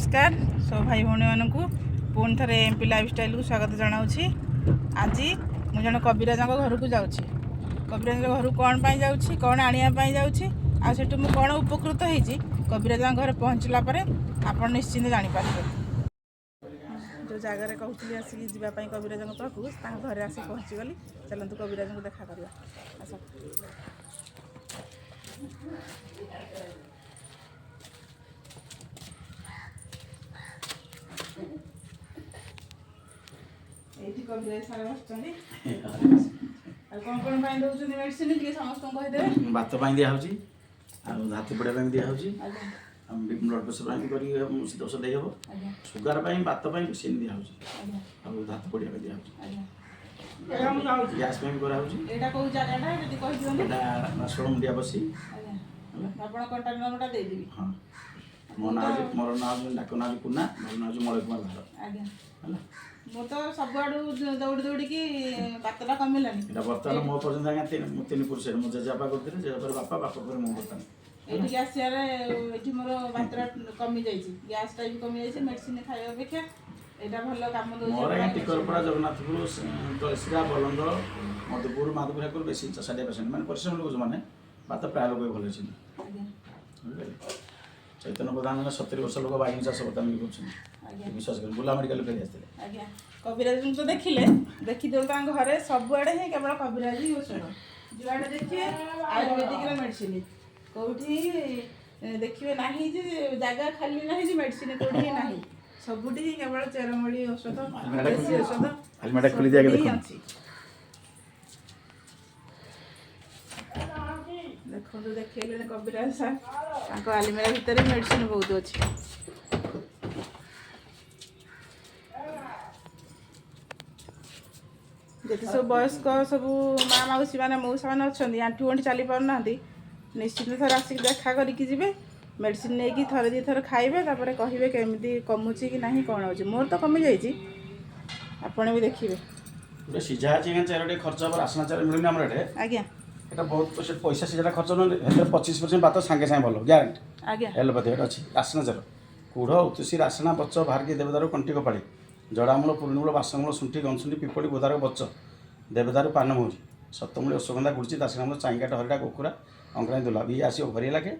ନମସ୍କାର ସବୁ ଭାଇ ଭଉଣୀମାନଙ୍କୁ, ପୁଣି ଥରେ ଏମ୍ପି ଲାଇଫଷ୍ଟାଇଲକୁ ସ୍ୱାଗତ ଜଣାଉଛି। ଆଜି ମୁଁ ଜଣେ କବିରାଜଙ୍କ ଘରକୁ ଯାଉଛି। କବିରାଜଙ୍କ ଘରକୁ କ'ଣ ପାଇଁ ଯାଉଛି, କ'ଣ ଆଣିବା ପାଇଁ ଯାଉଛି ଆଉ ସେଠୁ ମୁଁ କ'ଣ ଉପକୃତ ହେଇଛି, କବିରାଜଙ୍କ ଘରେ ପହଞ୍ଚିଲା ପରେ ଆପଣ ନିଶ୍ଚିନ୍ତ ଜାଣିପାରିବେ। ଯେଉଁ ଜାଗାରେ କହୁଥିଲି ଆସିକି ଯିବା ପାଇଁ କବିରାଜଙ୍କ ପାଖକୁ, ତାଙ୍କ ଘରେ ଆସି ପହଞ୍ଚିଗଲି। ଚାଲନ୍ତୁ, କବିରାଜଙ୍କୁ ଦେଖା କରିବା। ଆସ। ଏଇଠି କବିରାଜ ସାର୍ ବସିଛନ୍ତି। ଆଉ କ'ଣ କ'ଣ ପାଇଁ ଦେଉଛନ୍ତି ମେଡ଼ିସିନ, ଟିକେ ସମସ୍ତଙ୍କୁ କହିଦେବେ। ବାତ ପାଇଁ ଦିଆହେଉଛି ଆଉ ଧାତୁ ପଡ଼ିବା ପାଇଁ ଦିଆହେଉଛି। ଆଉ ବ୍ଲଡ଼ ପ୍ରେସର ପାଇଁ ବି କରିକି ଦୋଷ ଦେଇହେବ। ସୁଗାର ପାଇଁ, ବାତ ପାଇଁ ମେସିନ୍ ଦିଆହେଉଛି। ଆଉ ଧାତୁ ପଡ଼ିବା ପାଇଁ ଦିଆହେଉଛି। ଗ୍ୟାସ୍ ପାଇଁ ବି କରାହେଉଛି। ଏଇଟା କୋଉ ଜାଗାଟା ଯଦି କହିଦିଅନ୍ତୁ। ଏଇଟା ଷୋଳମୁଣ୍ଡିଆ ବସି। ହେଲା। ଆପଣ କଣ୍ଟାକ୍ଟ ନମ୍ବରଟା ଦେଇଦେବି। ହଁ, ମୋ ନାଁ ହେଉଛି, ମୋର ନାଁ ହେଉଛି, ଡାକ ନାଁ ହେଉଛି କୁନା, ମୋର ନାଁ ହେଉଛି ମଳୟ କୁମାର ଭାର। ହେଲା। ମୁଁ ତ ସବୁଆଡୁ ଦୌଡ଼ି ଦୌଡ଼ିକି ବାତଟା କମିଲାନି। ଏଇଟା ବର୍ତ୍ତମାନ ମୋ ପର୍ଯ୍ୟନ୍ତ ଆଜ୍ଞା ମୁଁ ତିନି ପୁରୁଷ, ମୋ ଜେଜେବାପା କରୁଥିଲେ, ଜେଜେବାପା ବାପା, ବାପା ପରେ ମୁଁ ବର୍ତ୍ତମାନ। ଏଇଠିକି ଆସିବାରେ ଏଇଠି ମୋର ବାତଟା କମି ଯାଇଛି, ଗ୍ୟାସଟା ବି କମି ଯାଇଛି। ମେଡ଼ିସିନ ଖାଇବା ଅପେକ୍ଷା ଏଇଟା ଭଲ କାମ ଦେଉଛି। ମୋର ଆଜ୍ଞା ଟିକରପଡ଼ା, ଜଗନ୍ନାଥପୁର, ତଳସିରା, ବଲନ୍ଦ, ମଧୁପୁର, ମାଧପୁର ଠାକୁର ବେଶୀ 60 ପରସେଣ୍ଟ ମାନେ ପରିଶ୍ରମ ଲୋକ ଯେଉଁମାନେ, ବାତ ପ୍ରାୟ ଲୋକ ବି ଭଲ ଅଛନ୍ତି। ବୁଝିପାରିଲେ? ଚୈତନ୍ୟ ପ୍ରଧାନ ଜଣେ 70 ବର୍ଷ ଲୋକ, ବାଇଗଣ ଚାଷ ବର୍ତ୍ତମାନ ବି କରୁଛନ୍ତି। ବିଶ୍ୱାସ କରନ୍ତୁ, ବୁର୍ଲା ମେଡ଼ିକାଲ ଫେରି ଆସିଥିଲେ। ଆଜ୍ଞା, କବିରାଜଙ୍କୁ ତ ଦେଖିଲେ, ଦେଖିଦେଉ ତାଙ୍କ ଘରେ ସବୁଆଡ଼େ ହିଁ କେବଳ କବିରାଜ ହିଁ ଔଷଧ। ଯୁଆଡ଼େ ଦେଖିବେ ଆୟୁର୍ବେଦିକର ମେଡ଼ିସିନ। କେଉଁଠି ଦେଖିବେ ନାହିଁ ଯେ ଜାଗା ଖାଲି ନାହିଁ ଯେ ମେଡ଼ିସିନ କେଉଁଠି ହିଁ ନାହିଁ। ସବୁଠି ହିଁ କେବଳ ଚେରମୂଳି ଔଷଧ, ଆଲମିରାଟା ଦେଶୀ ଖୋଲି ଔଷଧ ଆଲମିରାଟା ଖୋଲି ଦିଅ ଆଗେ। ସବୁଠି ହିଁ ଦେଖନ୍ତୁ। ଅଛି। ଦେଖନ୍ତୁ, ଦେଖେଇଲେଣି କବିରାଜ ସାର୍, ତାଙ୍କ ଆଲମିରା ଭିତରେ ମେଡ଼ିସିନ ବହୁତ ଅଛି। ଯେତେ ସବୁ ବୟସ୍କ ସବୁ ମା, ମାଉସୀ ମାନେ, ମଉସା ମାନେ ଅଛନ୍ତି, ଆଣ୍ଠୁ ଗଣ୍ଠି ଚାଲି ପାରୁନାହାନ୍ତି, ନିଶ୍ଚିନ୍ତ ଥରେ ଆସିକି ଦେଖା କରିକି ଯିବେ। ମେଡ଼ିସିନ ନେଇକି ଥରେ ଦୁଇ ଥର ଖାଇବେ, ତାପରେ କହିବେ କେମିତି କମୁଛି କି ନାହିଁ, କ'ଣ ହେଉଛି। ମୋର ତ କମିଯାଇଛି, ଆପଣ ବି ଦେଖିବେ। ଗୋଟେ ସିଝା ଅଛି ଆଜ୍ଞା, ଚେର ଟିକେ ଖର୍ଚ୍ଚ ହେବ। ରାସନା ଚେର ମିଳୁନି ଆମର ଏଠି। ଏଟା ବହୁତ ପଇସା, ପଇସା ସିଝାଟା ଖର୍ଚ୍ଚ ନୁହେଁ। ହେଲେ 25% ବାତ ସାଙ୍ଗେ ସାଙ୍ଗେ ଭଲ, ଗ୍ୟାରେଣ୍ଟି। ଏଲୋପାଥି ଏଟା ଅଛି ରାସନା ଚେର: କୁଢ଼, ଉତୁସି, ରାସନା, ବଚ, ଭାର୍ଗୀ, ଦେବଦାରୁ, କଣ୍ଟି, କପାଳି, ଜଡ଼ାମୂଳ, ପୁରୁଣିମୂଳ, ବାସମୂଳ, ଶୁଣ୍ଠି, ଗନଶୁଣ୍ଠି, ପିପଳି, ବୋଦାର, ବଚ, ଦେବଦାରୁ, ପାନମହୁରି, ଶତମୂଳି, ଅଶ୍ୱଗନ୍ଧା, ଗୁଡ଼ଚି, ଦାସିଣାମୂଳ, ଚାଇଁକାଠ, ହରିଡ଼ା, ଗୋକୁରା, ଅଙ୍କରାଣୀ, ଦୁଲା ଇଏ ଆସିବ ଭରି ଲାଗେ।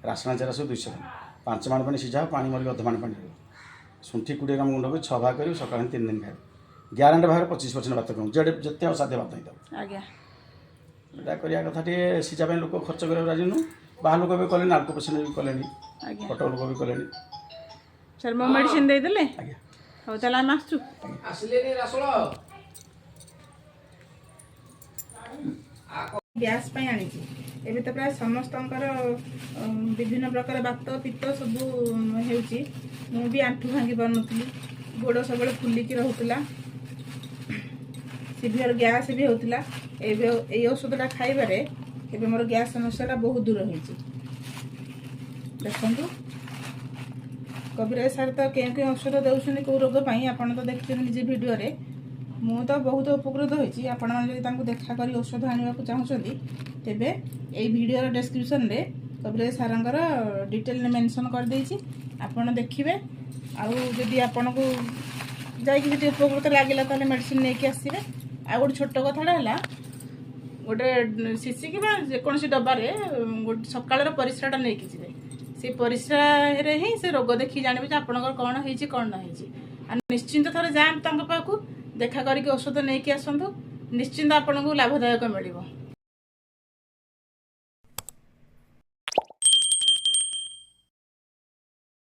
ରାସନା ଚେର ସବୁ 200 ଗ୍ରାମ, 5 ମାଣ ପାଣି ସିଝା ହେବ, ପାଣି ମରିକି ଅଧ ମାଣ ପାଣି ରହିବ। ଶୁଣ୍ଠି 20 ଗ୍ରାମ ଗୁଣ୍ଡ କରି 6 ଭାଗ କରିବି, ସକାଳେ 3 ଦିନ ଖାଇବେ। ଗ୍ୟାରେଣ୍ଟି ଭାବରେ 25% ବାତ କମ, ଯେତେ ଯେତେ ଅସାଧ୍ୟ ବାତ ହେଇଥାଉ। ଏଇଟା କରିବା କଥା। ଟିକେ ସିଝା ପାଇଁ ଲୋକ ଖର୍ଚ୍ଚ କରିବାକୁ ରାଜି ନୁହଁ। ବାହାର ଲୋକ ବି କଲେଣି, ନାଲକୋ ପେସେଣ୍ଟ ବି କଲେଣି, କଟକ ଲୋକ ବି କଲେଣି। ସାର୍, ମୋ ମେଡ଼ିସିନ ଦେଇଦେଲେ? ଆଜ୍ଞା। ହଉ, ତାହେଲେ ଆମେ ଆସୁଛୁ। ଆସିଲେନି ରାସଳ। ଗ୍ୟାସ୍ ପାଇଁ ଆଣିଛି। ଏବେ ତ ପ୍ରାୟ ସମସ୍ତଙ୍କର ବିଭିନ୍ନ ପ୍ରକାର ବାତ ପିତ୍ତ ସବୁ ହେଉଛି। ମୁଁ ବି ଆଣ୍ଠୁ ଭାଙ୍ଗି ପାରୁନଥିଲି, ଗୋଡ଼ ସବୁବେଳେ ଫୁଲିକି ରହୁଥିଲା, ସିଭିଅର ଗ୍ୟାସ୍ ବି ହେଉଥିଲା। ଏବେ ଏଇ ଔଷଧଟା ଖାଇବାରେ ଏବେ ମୋର ଗ୍ୟାସ୍ ସମସ୍ୟାଟା ବହୁତ ଦୂର ହେଇଛି। ଦେଖନ୍ତୁ, କବିରାଜ ସାର୍ ତ କେଉଁ କେଉଁ ଔଷଧ ଦେଉଛନ୍ତି, କେଉଁ ରୋଗ ପାଇଁ, ଆପଣ ତ ଦେଖିଛନ୍ତି ନିଜେ ଭିଡ଼ିଓରେ। ମୁଁ ତ ବହୁତ ଉପକୃତ ହୋଇଛି। ଆପଣମାନେ ଯଦି ତାଙ୍କୁ ଦେଖା କରି ଔଷଧ ଆଣିବାକୁ ଚାହୁଁଛନ୍ତି, ତେବେ ଏଇ ଭିଡ଼ିଓର ଡେସ୍କ୍ରିପସନ୍ରେ କବିରାଜ ସାର୍ଙ୍କର ଡିଟେଲ୍ ମେନସନ୍ କରିଦେଇଛି, ଆପଣ ଦେଖିବେ। ଆଉ ଯଦି ଆପଣଙ୍କୁ ଯାଇକି ସେଠି ଉପକୃତ ଲାଗିଲା, ତାହେଲେ ମେଡ଼ିସିନ ନେଇକି ଆସିବେ। ଆଉ ଗୋଟେ ଛୋଟ କଥାଟା ହେଲା, ଗୋଟେ ଶିଶି କିମ୍ବା ଯେକୌଣସି ଡବାରେ ଗୋଟେ ସକାଳର ପରିସ୍ରାଟା ନେଇକି ଯିବେ। ସେଇ ପରିସ୍ରାରେ ହିଁ ସେ ରୋଗ ଦେଖିକି ଜାଣିବେ ଯେ ଆପଣଙ୍କର କ'ଣ ହେଇଛି, କ'ଣ ନ ହେଇଛି। ଆଉ ନିଶ୍ଚିନ୍ତ ଥରେ ଯାଆନ୍ତୁ ତାଙ୍କ ପାଖକୁ, ଦେଖା କରିକି ଔଷଧ ନେଇକି ଆସନ୍ତୁ। ନିଶ୍ଚିନ୍ତ ଆପଣଙ୍କୁ ଲାଭଦାୟକ ମିଳିବ।